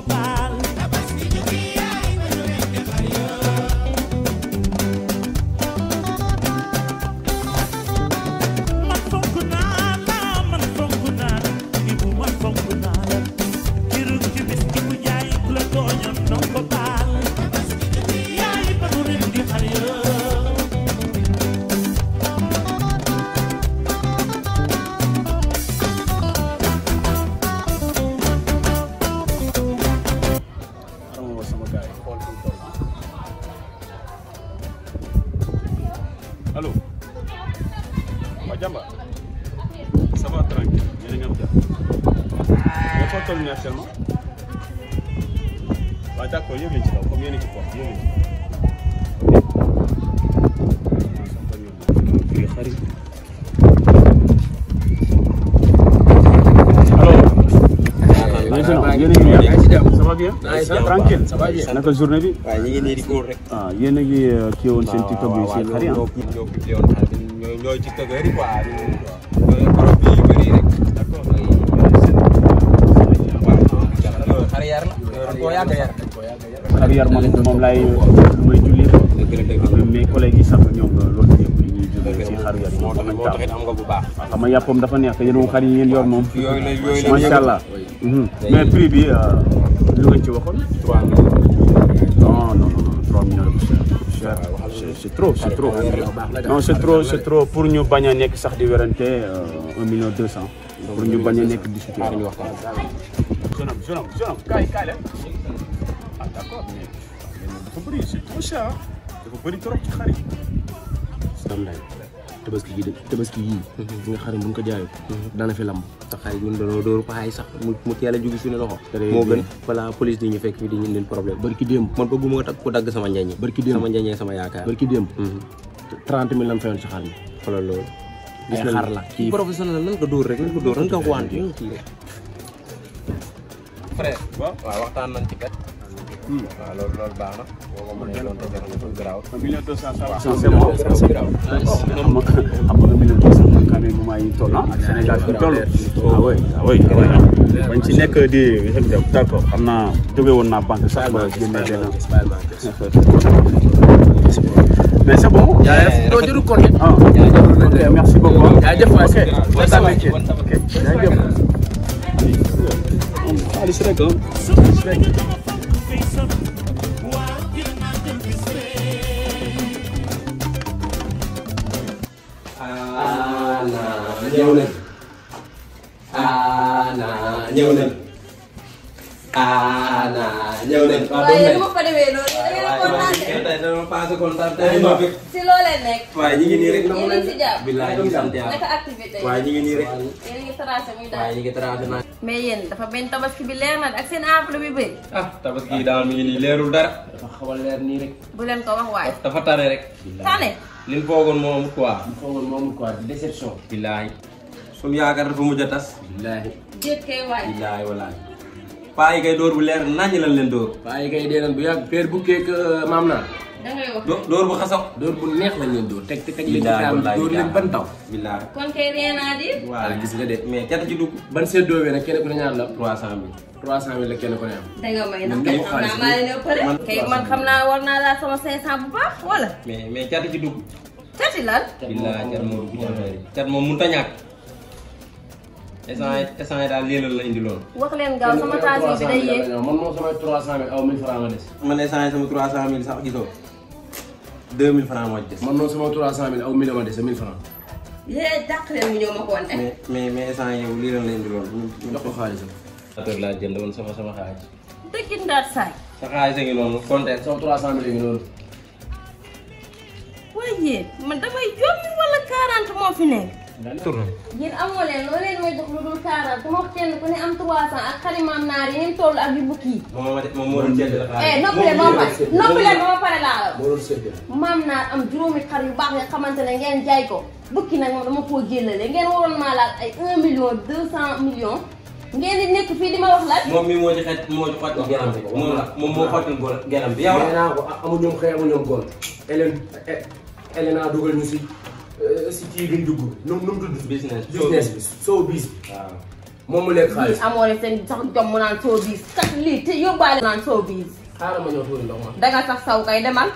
baal man fonk naa la man fonk naa la Ibou man fonk naa la kirug ci bis ki ku jaay ku la tooñoon nong ko baal yaay ba du ren di xar ya Allô Jamba ça va tranquille yéen a ngi am jàmm mais foo toll nii actuellement waaw d'accord yëg leen ci kaw comme yéen a ci porte yëg leen ci ça va bien tranquille naka journée bi waaw ñu ngi nii di góor rek ah yéen a ngi kii woon seen TikTok bi seen xarit ñoo publié woon xar bi ñooy tiktokeur yi quoi ñooy borom bi yu bëri rek d'accord waaw xar yar la koo yàgg yar xar yar moom laay lu may julli mes collègues yi sax ñoom loolu yëpp li ñuy julli ci xar yar moo taxit am nga bu baax xam nga yàppam dafa neex te yéen moom xar yi ngeen yor moom yooyu macha allah mais prix bi lu ngeen ci waxoon 3 millions non 3 millions de cher c'est trop non c'est trop pour ñu bañ a nekk sax di werante 1 million 200 pour ñu bañ a nekk discuter ñu waxtaan jeune homme kaay leen ah d'accord mais dafa bëri c'est trop cher dafa bëri trop ci xar yi sam lay tabaski yii nga xarim buñ ko jaayoo dana fi lamb te xar yi ñun dañoo dóoru paxaay sax mu teel a jóge suñu loxo moo gën voilà police di ñu fekk fii di ñu leen problème barki démb man bëgguma ko dagg sama njañ barki démb sama njañee sama yaakaar barki démb 30 000 lan fayoon ci xar mi xoolal loolu gis na xar la kii professionnel nan ko dóor rek nan ko dóor nan ko wante frère waaw waxtaan nañ ci kat waaw loolu baax na boo ko mënee doon te jafe na garaaw 1 million 200 c'est bon xam nga 1 million 200 man quand même moment yi toll ak Sénégal fi toll ah oui bañ ci nekk di d'accord xam naa jóge woon naa banque sax ba génne benn mais c'est bon doo jëru compte ok merci beaucoup jaajëf waay ok jaajëf xaalis rek ñëw nañ ñëw nañ ñëw nañ waaye nu ma fa demee loolu da ngeen kontaan de. tey dama passé kontaan tey ma fi si loo leen nekk. waaye ñu ngi nii rek yéen a ngi si jàpp. billaay ñu ngi sant yàlla naka activité yi. waaye ñu ngi nii rek yéen a ngi tracé muy daal. waaye ñu ngi tracé naa mais yéen dafa benn tabaski bi leer na ak seen enveloppe bi bëri. ah tabaski daal mi ngi nii leerul dara dafa xaw a leer nii rek bu leen ko wax waaye. dafa tane rek tane. liñ foogoon moom amul quoi foogoon moom quoi déception billaay suñu yaakaar dafa mujj a tas billaahi déet kay waay. billaay walaay paa yi kay dóor bu leer naññ lan leen dóor paa yi kay dee nañ bu yàgg père bu keek maam naa da ngay wax. dóor bu xasaw dóor bu neex lañ leen dóor teg leen ci billaay kaam walaay dóor leen ban taw billaay kon kay reenaa di. waaw gis nga de mais cat ci dugg ban seddoo wee nag kenn ku ne ñaar la 300 000 300 000 la kenn ku ne am danga may man nag kay kay xam naa maa leen ëppale. kay man xam naa war naa laa sama 500 bu baax wala. mais cat ci dugg cati lan. billaay cat moo dugg ci affaire yi cat moom mënut a ñàkk essence yi daal léelal la indi loolu wax leen gaaw sama tension bi day yéeg. man moom samay 300 000 aw 1000 francs nga des man essence sama 300 000 sax gisoo 2000 francs moo ci des man moom sama 300 000 aw 1000 ma des 1000 francs yee dàq leen mu ñëw ma ko wante. mais essence yow léelal la indi loolu jox ko xaalisam affaire laa jënd woon sama xaalis dëgg ndaat saay. sa xaalis a ngi noonu compter sama 300 000 ngi noonu waaye man damay jommi wala 40 moo fi nekk. tourné yéen amoo leen loo leen may jox lu dul 40 te wax kenn ku ne am 300 ak xarimaam naar yi ngeen toll ak yu bukki yi. moom moo doon jënd la xaalis noppi leen ba ma pare noppi leen ba ma pare laa la. moo doon séddale maam naar am juróomi xar yu baax nga xamante ne ngeen jaay ko bukki nag moom dama koo jëlale ngeen waroon maa laal ay 1 million 200 millions ngeen di nekk fii di ma wax lan. moom mi moo ci xet moo ci xottil geram bi moom moo xottil geram bi yow nee naa ko amuñu xëy amuñu góor Elena dugal ñu si kii bi ñu dugg nu mu tudd business bi soo bis bi waaw moom mu lekk xaalis. amoo ne seen sax jom mu naan soo biis kat lii te yóbbaale naan soo biis. xaaral ma ñëw tuuri ndox ma. danga sax saw kay demal.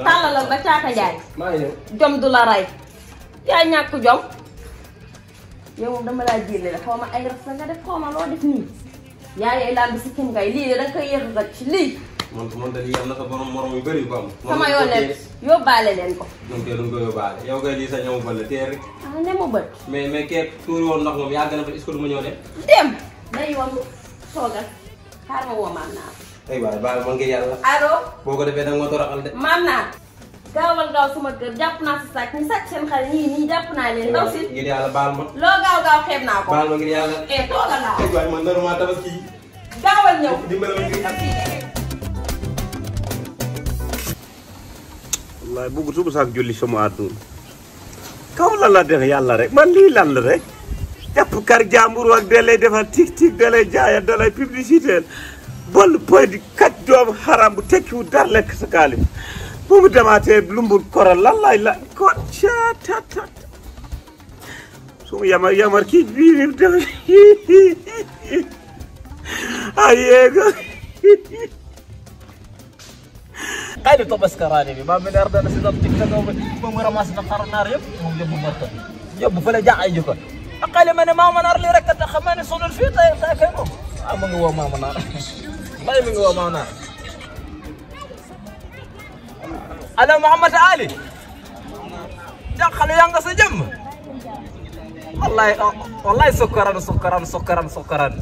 tàllalal ba caaka jaay. maa ngi ñëw. jom du la rey. yaa ñàkk jom. yow moom dama laa jëlee la xaw ma ay raf nga def xaw ma loo def nii. yaa yey laan bi si kim ngay lii de danga koy yëg rek ci lii. man de lii am na sa borom morom yu bëri ko am. sama yoon ne yóbbaale leen ko. ñoom kay duñ ko yóbbaale yow kay lii sa ñëw ba la teel rek. ah ne mu bët. mais kee tuuri woon ndox moom yàgg na fa est-ce que du ma ñëw de. dem day yoon toogal xaar ma woo maam naa. ay waay baal ma ngir yàlla. allo. boo ko defee da nga ma toroxal de. maam naa. gaawal gaaw sama kër jàpp naa si sàcc ñu sàcc seen xale ñii jàpp naa leen ndaw si. ngir yàlla baal ma. loo gaaw gaaw xeeb naa ko. baal ma ngir yàlla. toogal naa. ay waay man naruma tabaski. gaawal ñëw. dimbale ma ngir wallaay bëgg suba saak julli sama àdduna kaw lan la def yàlla rek man lii lan la rek jàpp kar jàmbur ak da lay defal tik da lay jaaya da lay publicité bol poy di kat doom xaram bu tekkiwu dara lekk sa kaalis bu mu demaatee lumbul koral lan lay la ko catat su mu yamar kii bii ni def ay yeega قاعد طبس كراني ما من أرض أنا سيدنا تكتك ومرة ما سنا قرنار يب هم جبوا مرتب جبوا فلا جاء يجوك أقل من ما منار لي ركت خماني صون الفيطة يتاكلوا أما هو ما منار ما من هو ما منار أنا محمد علي دخل ينقص جم والله سكران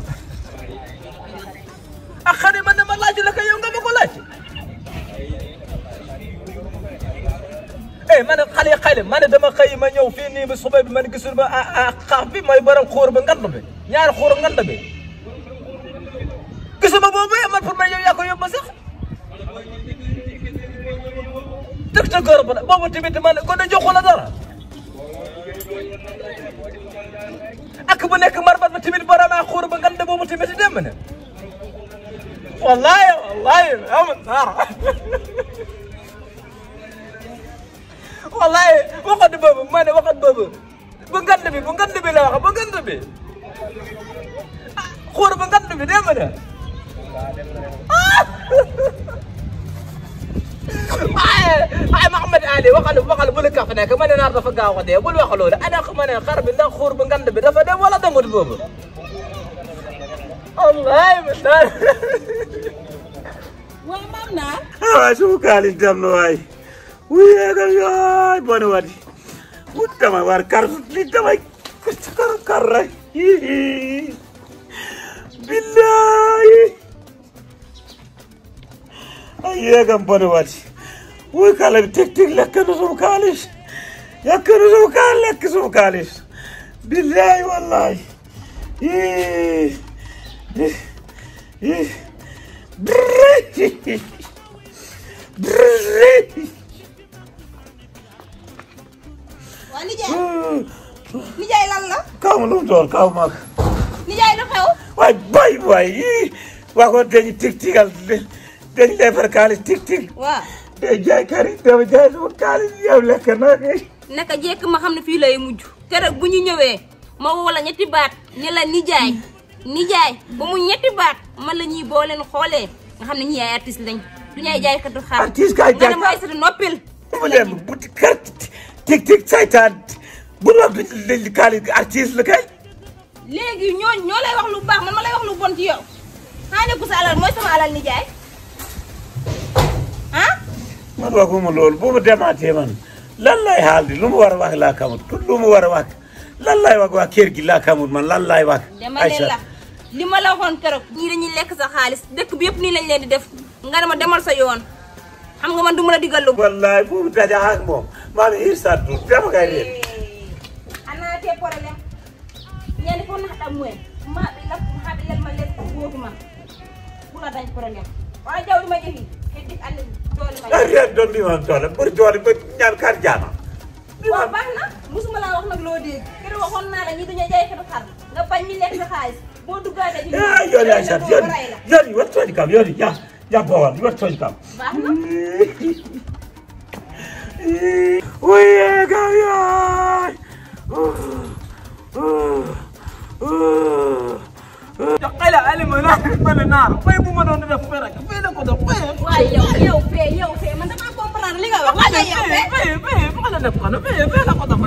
أخذي من ما لاج لك يوم قبل كلاش إيه من خلي من دم خي من يوم فيني بالصبي من قصر خافي ما يبرم خور بنقلبه نيار خور بنقلبه قصر ما بوبي من فرما ياكل يوم مسخ تكتكر بابا تبي تمان كنا جو خلا دارا أكبرك مربط تبي برا ما خور بنقلبه بابا تبي تدمنه والله أمن نار والله وقت بابا ما وقت بابا بنقلبي لا بنقلبي خور بنقلبي دائما هاي محمد علي وقال بقول كفنا كمان انا ارضى فقا وقدي اقول وخلونا انا كمان خرب ده خور بنقلبي ده فده ولا دمر بابا الله من دار ومامنا شو قال الدم واي ويا يا بني وادي ودم وار كارت لدم كر بالله يا كم بني وادي وكالب تك لك نسوم كالش يا كنسوم كالك سوم كالش بالله والله nijaay lan la. kaw ma lu mu doon kaw ma. nijaay lu xew. waay waa ko dañuy tig-tigal dañu defar kaalis tig. waaw. day jaay kari dama jaay sama kaalis yow lekk naa ko. naka jekk ma xam ne fii lay mujj. keroog bu ñu ñëwee ma woo la ñetti baat ne la nijaay ba mu ñetti baat man la ñuy boo leen xoolee nga xam ne ñii ay artiste lañ du ñuy jaay katu xaar. artiste kay jaay mooy sa noppil. bu leen bu kàrt tig saytaan bu ñu wax dañuy kaalis artiste la kay. léegi ñoo lay wax lu baax man ma lay wax lu bon ci yow xanaa ku sa alal mooy sama alal nijaay ah. man waxuma loolu bu mu demaatee man lan lay xaal di lu mu war a wax laa xamut lu mu war a wax lan lay wax waa kër gi laa xamut man lan lay wax. dama leen la li ma la waxoon keroog. ñii dañuy lekk sa xaalis dëkk bi yëpp nii lañ leen di def nga ne ma demal sa yoon xam nga man du ma la digal lu. wallaay bu mu daja ak moom maa ngi irsaat du dama kay réer. ana te problème ñeenti fo nax tam muwen ma bi la ha bi ma lekk góobu ma bu la dañ problème wala jawdi ma jefi heddi andi doole ma. yaa doon li ma doole bëri doole ba ñaan kaar jaama. waaw baax na musuma laa wax nag loo dégg keroog waxoon naa la ñi dañuy jaay katu xar nga bañ mi lekk sa xaalis boo duggaatee ci yoon yaa sat yoon yi war tooñ kam yoon yi yaa boowal war tooñ kam. baax na. wuye gaw yaay Yaqala ali mana naar fay bu ma doon def rek fay la ko def fay. waaye yow fee man dama comprendre li nga wax. waaye yow fee fa la def xana fay la ko def.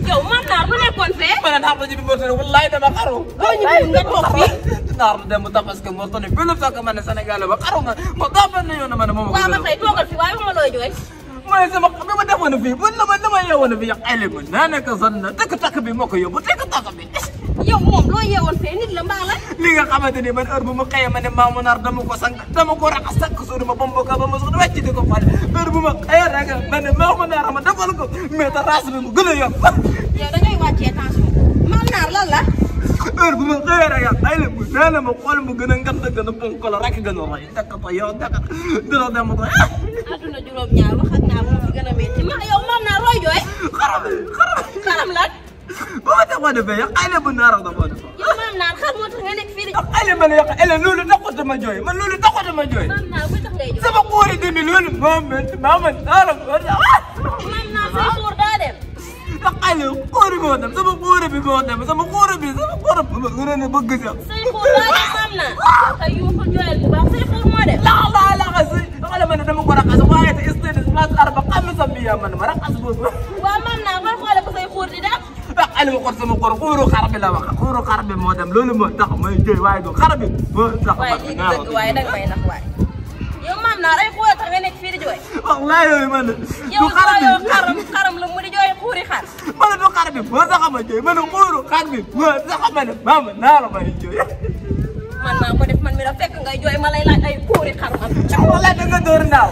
yow man naar bu nekkoon fee. Mana naar ba ji bi mo tane wallahi dama xaru. doo ñu nga toog fii. Naar dem tabaski mo tane bi lu fekk man Sénégal ba xaru ma dafa na yoon man moom. waaw ma fay toogal fi waaye ma looy jooy. ma sama bi ma defoon fii bu dama yeewoon fii yaqale ma naa nekk sann takk bi moo ko yóbbu takk bi. yow moom loo yeewoon fee nit la mbaa la. li nga xamante ni man heure bu ma xëyee ma ne Mamour Naar dama ko sang dama ko raxas sakk suuf ma bomb ko ba ma soxla wàcc di ko fàtte heure bu ma xëyee rek ma ne Mamour Naar ma defal ko mais te race bi mu gën a yokk. yow da ngay wàccee tension. Mamour Naar lan la. heure bu ma xëyee rek ay la mu nee na ma xool mu gën a ngand gën a ponk la rek gën a roy takk ko yow takk dina dem ko. adduna juróom-ñaar wax ak ñaar moo fi gën a métti ma yow Mamour Naar looy jooy. xaram lan. ba ma defoon defee yaqale bu Naar dafa def. yow Mamour Naar xar moo tax nga nekk fii de. yaqale ma ne yaqale loolu taxut ma jooy man loolu taxut ma jooy. Mamour Naar bu tax ngay jooy. sama kóori demi loolu Mamour Naar Mamour Naar say suur daa dem. yaqale kóori moo dem sama kóori bi moo dem sama kóori bi ma gën a ne bëgg sax. say suur daa dem Mamour Naar. tey yuuxul jooyal bu baax say suur moo dem. la xasi yaqale ma ne dama ko raxas waaye te istene place arba xam sa biya man ma raxas boobu. waaw Mamour Naar nga xoole ko say xuur di dem. yaqale ma xool sama kóor xuuru xar bi la wax xuuru xar bi moo dem loolu moo tax may jooy waaye du xar bi moo tax. waaye lii di dëgg waaye danga may nax waaye. yow Mamour Naar ay xuur tax nga nekk fii di jooy. wallaay yooyu man yow du xar bi xaram la mu di jooy xuuri xar. man du xar bi moo tax ma jooy man xuuru xar bi moo tax ma ne Mamour Naar may jooy. man maa ko def man mi la fekk ngay jooy ma lay laaj ay xuuri xar man. wallaay da nga door ndaaw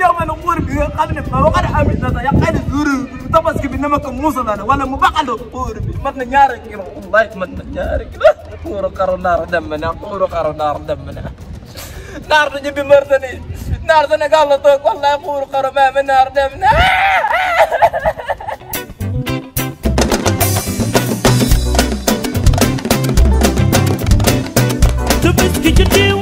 yow man xuur bi nga xam ne ma waxal amit na sax yaqale suuru tabaski bi na ma ko muusa la wala mu baxaloo xuur bi mat na ñaari kilo wallaay mat na ñaari kilo xuuru xaru Naar dem na xuuru xaru Naar dem na Naar du ñibbi Mauritanie Naar Sénégal la toog wallaay xuuru xaru Mamour Naar dem na Tabaski jotee